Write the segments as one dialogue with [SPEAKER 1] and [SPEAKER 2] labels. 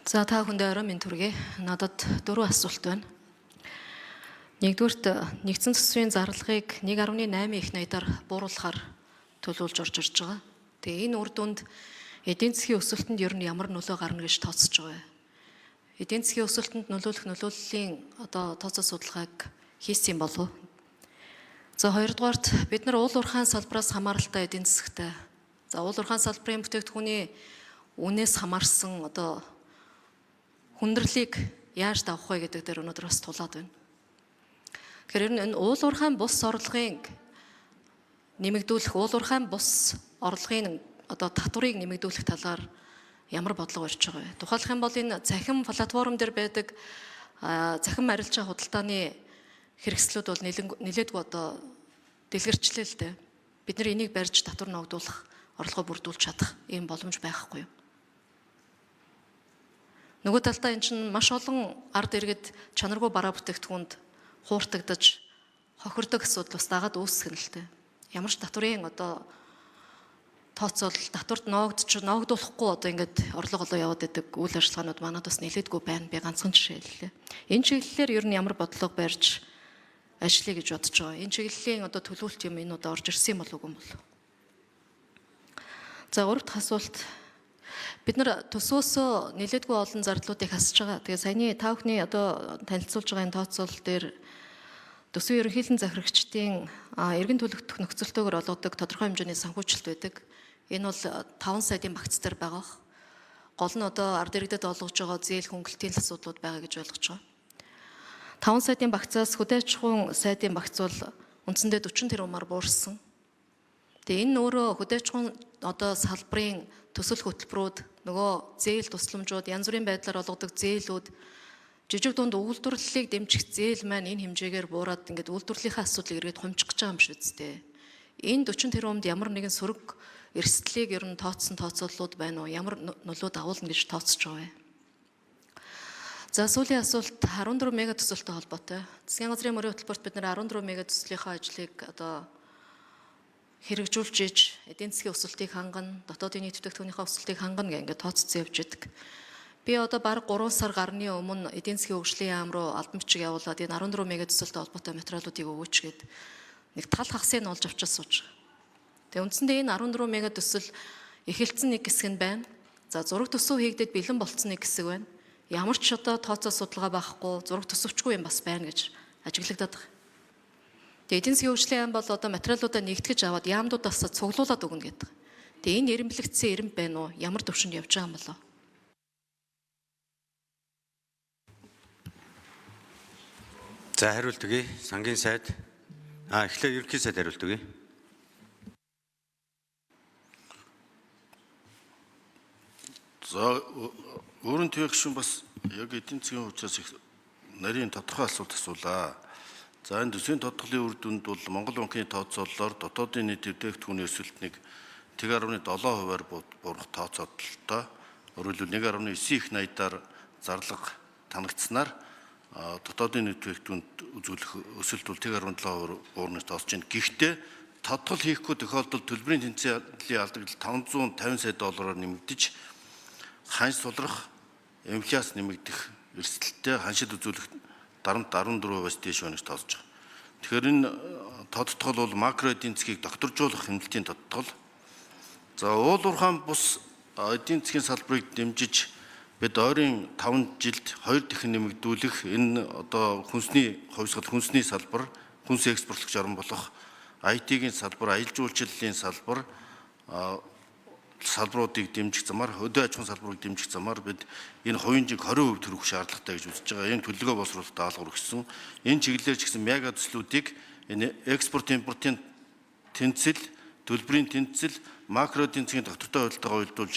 [SPEAKER 1] За, та бүхэндээ орой минь төргий. Надад дөрвөн асуулт байна. Нэгдүгээрт, нэгдсэн төсвийн зарлагыг 1.8 их найдаар бууруулахар төлөвлөж орж ирж байгаа. Тэгээ энэ үр дүнд эдийн засгийн өсөлтөнд ер нь ямар нөлөө гарна гэж тооцож байгаа вэ? Эдийн засгийн өсөлтөнд нөлөөлөх нөлөөллийн одоо тооцоо судалгааг хийсэн юм болов уу? За, хоёрдугаарт, бид нар уул уурхайн салбараас хамааралтай эдийн засагтай. За, уул уурхайн салбарын бүтээгдэхүүний үнээс хамаарсан одоо хүндрэлийг яаж давах вэ гэдэг дээр өнөөдөр бас тулаад байна. Тэгэхээр ер нь энэ уул уурхайн бус орлогын нэмэгдүүлэх, уул уурхайн бус орлогын одоо татварыг нэмэгдүүлэх талаар ямар бодлого барьж байгаа вэ? Тухайлах юм бол энэ цахим платформ дээр байдаг цахим арилжаа худалдааны хэрэгслүүд бол нэлээдгүй одоо дэлгэрчлээ л дээ. Бид нар энийг барьж татвар ногдуулах, орлогоо бүрдүүлж чадах ийм боломж байхгүй юу? Нөгөө талдаа энэ чинь маш олон ард иргэд чанаргүй бараа бүтээгдэхүүнд хууртагдаж хохирдог асуудал бас дагаад үүсгэн л дээ. Ямар ч татварын одоо тооцоол татварт ноогдуулахгүй одоо ингээд орлого олоо яваад байдаг үйл ажиллагаанууд манад бас нэлээдгүй байна. Би ганцхан жишээ хэллээ. Энэ чиглэлээр ер нь ямар бодлого барьж ажиллая гэж бодож байгаа? Энэ чиглэлийн одоо төлөвлөлт юм энэ удаа орж ирсэн юм болов уу юм бол? За, гурав дахь асуулт. Бид нар төсвөөсөө нэлээдгүй олон зардлуудыг хасж байгаа. Тэгээ саяны та бүхний одоо танилцуулж байгаа энэ тооцоол дээр төсвийн ерөнхийлөн захирагчдын эргэн төлөгдөх нөхцөлтөөр олгодог тодорхой хэмжээний санхүүжилт байдаг. Энэ бол 5 саяын багц дээр байгаа. Гол нь одоо ард иргэдэд олгож байгаа зээл хөнгөлтийн асуудлууд байгаа гэж ойлгож байгаа. 5 саяын багцаас хөдөө аж ахуйн сайдын багц бол үндсэндээ 40 тэрбумаар буурсан. Тэгээ энэ өөрөө хөдөө аж ахуйн одоо салбарын төсөл хөтөлбөрүүд, нөгөө зээл тусламжууд, янз бүрийн байдлаар олгодог зээлүүд, жижиг дунд үйлдвэрлэлийг дэмжих зээл маань энэ хэмжээгээр буураад ингээд үйлдвэрлэлийнхаа асуудлыг эргээд хумчих гэж байгаа юм шиг үстэй. Энэ 40 тэрбумд ямар нэгэн сөрөг эрсдлийг ер нь тооцсон тооцооллууд байна уу? Ямар нөлөө дагуулна гэж тооцож байгаа вэ? За, сүүлийн асуулт 14 мега төсөлтэй холбоотой. Засгийн газрын мөрийн хөтөлбөрт бид нэр 14 мега төслийнхаа ажлыг одоо хэрэгжүүлж иж эдийн засгийн өсөлтийг хангана, дотоодын нийт бүтээгдэхүүнийхээ өсөлтийг хангана гэх ингээд тооцсон явж идэг. Би одоо бараг 3 сар гарны өмнө эдийн засгийн хөгжлийн яам руу албан бичиг явуулаад энэ 14 мега төсөлтэй холбоотой материалуудыг өгөөч гээд нэг тал хагасыг олж авчиж сууж байгаа. Тэгээ үндсэндээ энэ 14 мега төсөл эхэлсэн нэг хэсэг нь байна. За, зураг төсөв хийгдээд бэлэн болцсон нэг хэсэг байна. Ямар ч одоо тооцоо судалгаа байхгүй, зураг төсөвчгүй юм бас байна гэж ажиглагдаад байгаа. Тэгээ эдийн засгийн хөгжлийн яам бол одоо материалуудаа нэгтгэж аваад яамдуудаас цуглуулад өгнө гэдэг. Тэгээ энэ эрэмблэгдсэн эрэмб байна уу? Ямар төвшөнд явж байгаа юм болоо?
[SPEAKER 2] За, хариулт өгье. Сангийн сайд. Эхлээд ерөнхий сайд хариулт өгье.
[SPEAKER 3] За, өөрийн твэх шин бас яг эдийн засгийн учраас их нарийн тодорхой асуулт асуулаа. За, энэ төсвийн тодголын үр дүнд бол Монгол банкны тооцоололоор дотоодын нийт эвтээгдэхүүний өсөлт нэг 1.7%-аар буурах тооцоололтой. Өөрөөр хэлбэл 1.9 их найдаар зарлага танагдсанаар дотоодын нийт бүтээгдэхүүнд үзүүлэх өсөлт бол 1.7% буурна гэж тооцож байна. Гэхдээ тодгол хийхгүй тохиолдолд төлбөрийн тэнцээлийн алдагдал 550 сая доллараар нэмэгдэж, ханш сулрах, инфляц нэмэгдэх эрсдэлтэй, ханшид үзүүлэх дарамт 14%-аас дээш байна гэж тооцож байгаа. Тэгэхээр энэ тодтгол бол макро эдийн засгийг докторжуулах хэмнэлтийн тодтгол. За, уул уурхайн бус эдийн засгийн салбарыг дэмжиж бид ойрын 5 жилд 2 дахин нэмэгдүүлэх энэ одоо хүнсний хувьсгал, хүнсний салбар, хүнс экспортлогч орн болох IT-ийн салбар, аялал жуулчлалын салбар салбаруудыг дэмжих замаар, хөдөө аж ахуйн салбарыг дэмжих замаар бид энэ хувийн жиг 20% төрөх шаардлагатай гэж үзэж байгаа. Энэ төлөвлөгөө боловсруулалт даалгавар өгсөн. Энэ чиглэлээр ч гэсэн мега төслүүдийг энэ экспорт импортын тэнцэл, төлбөрийн тэнцэл, макро эдийн засгийн доктортой хувилтайгаа уялдуулж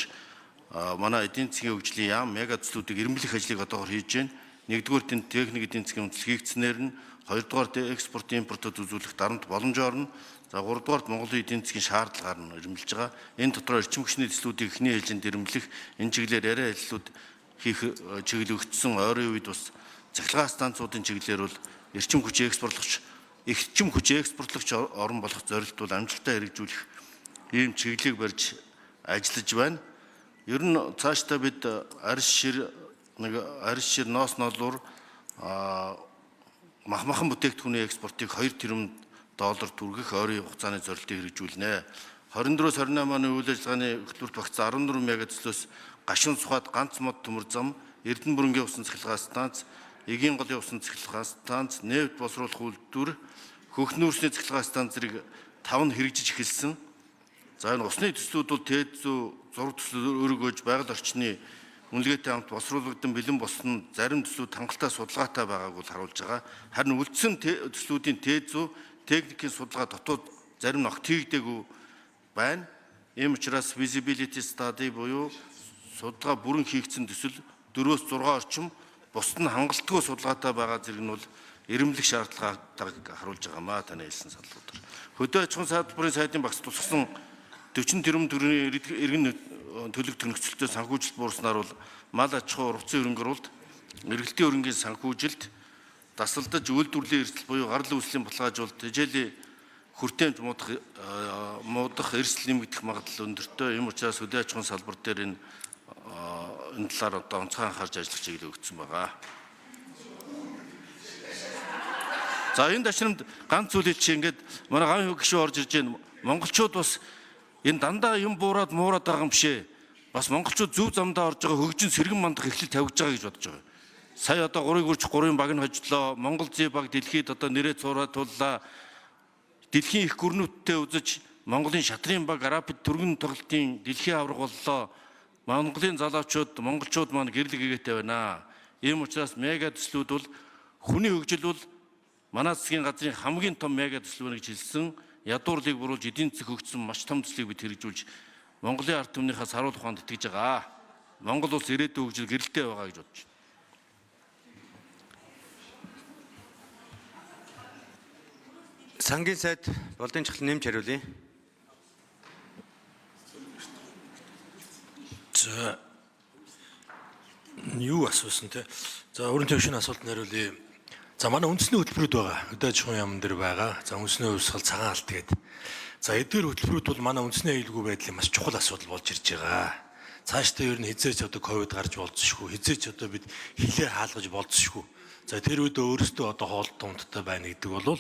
[SPEAKER 3] манай эдийн засгийн хөгжлийн яам мега төслүүдийг эрэмблэх ажлыг одоогор хийж байна. Нэгдүгээр тэнд техник эдийн засгийн үндэслэл хийгдснээр нь, хоёрдугаар экспорт импортод үзүүлэх дарамт боломж орно. За, гуравдугаарт Монголын эдийн засгийн шаардлагаар нь эрэмблэж байгаа. Энэ дотор эрчим хүчний төслүүдийг эхний ээлжинд эрэмблэх, энэ чиглэлээр яриа хэллүүд хийх чиглэл өгдсөн. Ойрын үед бас цахилгаан станцуудын чиглэлээр бол эрчим хүч экспортлогч, эрчим хүч экспортлогч орн болох зорилт бол амжилттай хэрэгжүүлэх ийм чиглэлийг барьж ажиллаж байна. Ер нь цаашдаа бид арьс шир нэг арьс шир ноос нолуур мах махан бүтээгдэхүүний экспортыг 2 тэрбум доллар түргэх ойрын хугацааны зорилтыг хэрэгжүүлнэ. 24-өөс 28 оны үйл ажиллагааны хөтөлбөрт багтсан 14 мега төслөөс гашуун сухад ганц мод төмөр зам, Эрдэнэ бүрэнгийн усан цахилгаан станц, Эгийн голын усан цахилгаан станц, нефть боловсруулах үйлдвэр, хөх нүүрсний цахилгаан станц зэрэг 5 нь хэрэгжиж эхэлсэн. За энэ усны төслүүд бол тээд зүү зураг төслөөр өргөөж байгаль орчны үнэлгээтэй хамт боловсруулагдан бэлэн болсон зарим төслүүд хангалттай судалгаатай байгааг бол харуулж байгаа. Харин үлдсэн төслүүдийн тээд зүү техникийн судалгаа дотоод зарим нь огт хийгдээгүй байна. Ийм учраас feasibility study буюу судалгаа бүрэн хийгдсэн төсөл 4-өөс 6 орчим, бусд нь хангалтгүй судалгаатай байгаа зэрэг нь бол эрэмблэх шаардлагатайг харуулж байгаа маа таны хэлсэн саналуудаар. Хөдөө аж ахуйн салбарын сайдын багц тусгасан 40 тэрбум төгрөгийн иргэн төлөгдөх нөхцөлтөй санхүүжилт буурснаар бол мал аж ахуй, ургацын хөрөнгө оруулалт, эргэлтийн хөрөнгийн санхүүжилт, дасалдаж үйлдвэрлэлийн эрсдэл буюу гарал үүслийн баталгаажуулалт, тэжээлийн хүртээмж муудах эрсдэл нэмэгдэх магадлал өндөртэй. Ийм учраас хөдөө аж ахуйн салбар дээр энэ талаар одоо онцгой анхаарч ажиллах чиглэл өгсөн байгаа. За энэ ташрамд ганц зүйл хэлчих, ингээд манай гавь гишүүн орж ирж байна. Монголчууд бас энэ дандаа юм буураад муураад байгаа юм бишээ. Бас монголчууд зөв замдаа орж байгаа, хөгжин сэргэн мандах эхлэл тавигдж байгаа гэж бодож байгаа. Сая одоо 3-ыг үрж 3-ын баг нь хожлоо. Монгол зээ баг дэлхийд одоо нэрээ цуураа туллаа. Дэлхийн их гүрнүүдтэй үзэж Монголын шатрын баг рапид түргэн тоглолтын дэлхийн аварга боллоо. Монголын залуучууд, монголчууд маань гэрлэг гээтэй байна. Ийм учраас мега төслүүд бол хүний хөгжил бол манай засгийн газрын хамгийн том мега төсөл байна гэж хэлсэн. Ядуурлыг буруулж эдийн засаг хөгжсөн маш том төслийг бид хэрэгжүүлж Монголын ард түмнийхээ саруул ухаанд итгэж байгаа. Монгол улс ирээдүйн хөгжил гэрэлтэй байгаа гэж бодож байна.
[SPEAKER 2] Сангийн сайд Болдын чахал нэмж хариулъя.
[SPEAKER 4] За юу асуусан те? За өрн төвшин асуултанд хариулъя. За манай үндэсний хөтөлбөрүүд байгаа. Хөдөө аж ахуйн яамн дээр байгаа. За үндэсний хувьсгал цагаан алт гэдэг. За эдгээр хөтөлбөрүүд бол манай үндэсний аюулгүй байдлын маш чухал асуудал болж ирж байгаа. Цаашдаа ер нь хизээч одоо ковид гарч болзошгүй, хизээч одоо бид хилээ хаалгаж болзошгүй. За тэр үед өөрсдөө одоо хоол дундтай байна гэдэг бол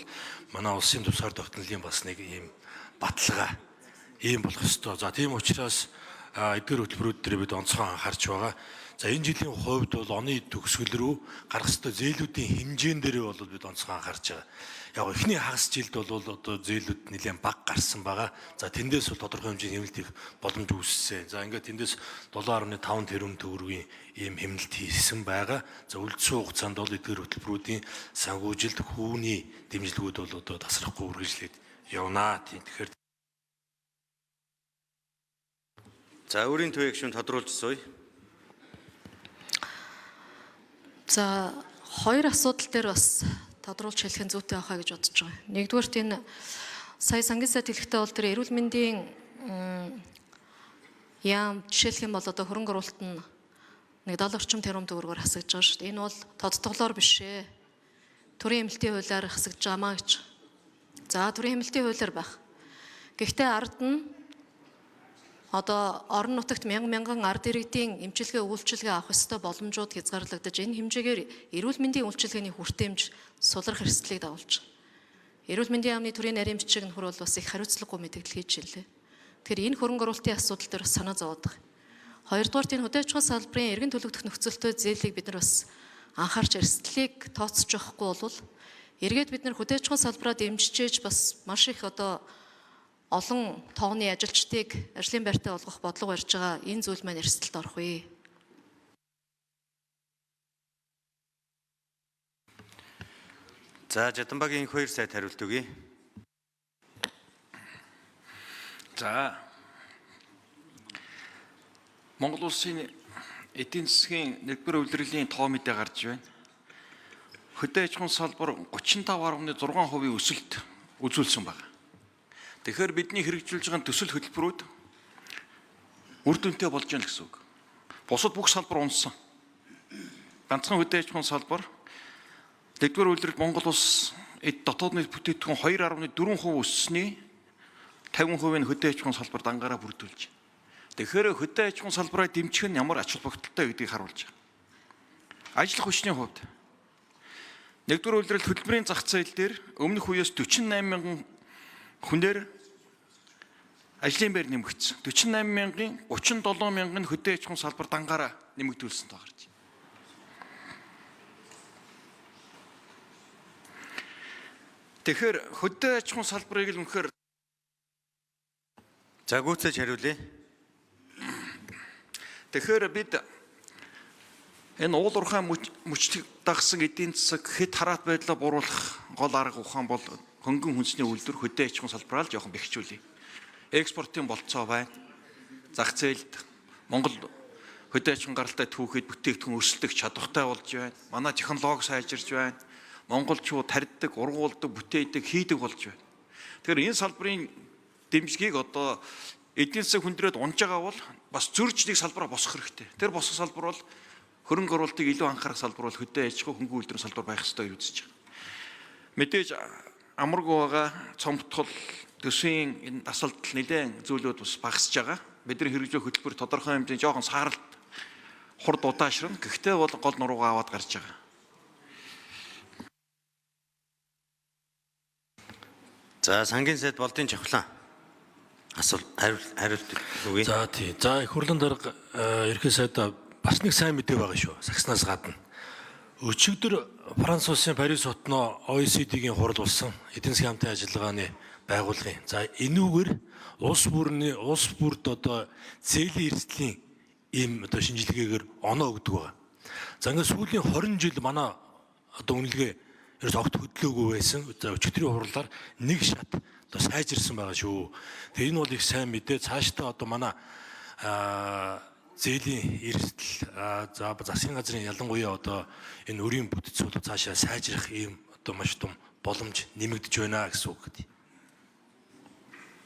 [SPEAKER 4] манай улсын тусгаар тогтнолын бас нэг ийм баталгаа ийм болох ёстой. За тийм учраас эдгээр хөтөлбөрүүд дээр бид онцгой анхаарч байгаа. За энэ жилийн хувьд бол оны төгсгөл рүү гарах ёстой зээлүүдийн хэмжээн дээр бол бид онцгой анхаарч байгаа. Яг эхний хагас жилд бол одоо зээлүүд нэлээд бага гарсан байгаа. За тэндээс бол тодорхой хэмжээний хэмнэлт хийх боломж үүссэн. За ингээд тэндээс 7.5 тэрбум төгрөгийн ийм хэмнэлт хийсэн байгаа. За үлдсэн хугацаанд бол эдгээр хөтөлбөрүүдийн санхүүжилт хүүний дэмжлэгүүд бол одоо тасрахгүй үргэлжлээд явнаа. Тийм тэгэхээр
[SPEAKER 2] За өөрийн төвийн гишүүн тодруулж сууя.
[SPEAKER 1] За хоёр асуудал дээр бас тодруулж хэлэх нь зүйтэй байхаа гэж бодож байгаа. Нэгдүгээрт энэ сая сангийн сайд хэлэхдээ бол тэр эрүүл мэндийн яам жишээлх юм бол одоо хөрөнгө оруулалт нь нэг 70 орчим тэрбум төгрөгөөр хасагдж байгаа шүү дээ. Энэ бол тодтголоор биш ээ. Төрийн эмнэлтийн хуулиар хасагдж байгаамаа гэж. За төрийн эмнэлтийн хуулиар байх. Гэхдээ ард нь одоо орон нутагт мянган мянган ард иргэдийн эмчилгээ үйлчилгээ авах ёстой боломжууд хязгаарлагдаж энэ хэмжээгээр эрүүл мэндийн үйлчилгээний хүртээмж сулрах эрсдлийг дагуулж байгаа. Эрүүл мэндийн яамны төрийн нарийн бичиг нөхөр бол бас их хариуцлагагүй мэдээлэл хийж илээ. Тэгэхээр энэ хөрөнгө оруулалтын асуудал дээр бас санаа зовоод байгаа. Хоёрдугаарт энэ хөдөө аж ахуйн салбарын эргэн төлөгдөх нөхцөлтэй зээлийг бид нар бас анхаарч эрсдлийг тооцож явахгүй бол эргээд бид нар хөдөө аж ахуйн салбараа дэмжиж бас маш их одоо олон тооны ажилчдыг ажлын байртай болгох бодлого барьж байгаа энэ зүйл маань эрсдэлд орох үе.
[SPEAKER 2] За Жаданбагийн хоёр сайд хариулт өгье.
[SPEAKER 5] За Монгол улсын эдийн засгийн нэгдүгээр улирлын тоо мэдээ гарч байна. Хөдөө аж ахуйн салбар 35.6% өсөлт үзүүлсэн байна. Тэгэхээр бидний хэрэгжүүлж байгаа төсөл хөтөлбөрүүд үр дүнтэй болж байна гэсэн үг. Бусад бүх салбар унсан. Ганцхан хөдөө аж ахуйн салбар нэгдүгээр улиралд Монгол улс эд дотоод нийт бүтээгдэхүүн 2.4% өссөний 50% нь хөдөө аж ахуйн салбар дангаараа бүрдүүлж байна. Тэгэхээр хөдөө аж ахуйн салбараа дэмжих нь ямар ач холбогдолтой гэдгийг харуулж байгаа. Ажил хүчний хувьд нэгдүгээр улирал хөдөлмөрийн зах зээл дээр өмнөх үеэс 48 мянган хүнээр ажлын байр нэмэгдсэн. 48 мянган 37 мянган нь хөдөө аж ахуйн салбар дангаараа нэмэгдүүлсэн тоо гарч байна. Тэгэхээр хөдөө аж ахуйн салбарыг л үнэхээр
[SPEAKER 2] За гүйцээж хариулъя.
[SPEAKER 5] Тэгэхээр бид энэ уул уурхай мөчлөг дагсан эдийн засаг хэд хараат байдлаа буруулах гол арга ухаан бол хөнгөн хүнсний үйлдвэр хөдөө аж ахуйн салбараа л жоохон бэхжүүлье. Экспортын болцоо байна. Зах зээлд Монгол хөдөө аж ахуйн гаралтай түүхэд бүтээгдэхүүн өрсөлдөх чадвартай болж байна. Манай технологи сайжирч байна. Монголчууд тарьдаг, ургуулдаг, бүтээдэг, хийдэг болж байна. Тэгэхээр энэ салбарын дэмжлэгийг одоо эдийн засаг хүндрээд унж байгаа бол бас зөрж нэг салбараа босгох хэрэгтэй. Тэр босгох салбар бол хөрөнгө оруулалтыг илүү анхаарах салбар бол хөдөө аж ахуй хөнгөн үйлдвэрийн салбар байх ёстой гэж үзэж байгаа. Мэдээж амаргүй байгаа цомтгол төсвийн энэ дасалтал нэлээд зүйлүүд бас багасж байгаа. Бидний хэрэгжүүлэх хөтөлбөр тодорхой хэмжээний жоохон сааралт хурд удаашрна. Гэхдээ бол гол нуруугаа аваад гарч байгаа.
[SPEAKER 2] За сангийн сайд Болдын Чавхлан. Асуулт хариулт өгье.
[SPEAKER 4] За тий. За их хурлын дарга ерхий сайдаа бас нэг сайн мэдээ байгаа шүү. Сагснаас гадна. Өчигдөр Франц улсын Парис хотноо OECD-гийн хурал болсон эдийн засгийн хамтын ажиллагааны байгууллагын. За энүүгээр улс бүрний улс бүрд одоо зээлийн эрсдлийн ийм одоо шинжилгээгээр оноо өгдөг байгаа. За ингээд сүүлийн 20 жил манай одоо үнэлгээ ерөөс огт хөдлөөгүй байсан. За өчигдрийн хурлаар нэг шат одоо сайжирсан байгаа шүү. Тэгээ энэ бол их сайн мэдээ. Цаашдаа одоо манай зээлийн эрсдэл за засгийн газрын ялангуяа одоо энэ өрийн бүтэц бол цаашаа сайжрах ийм одоо маш том боломж нэмэгдэж байна гэсэн үг.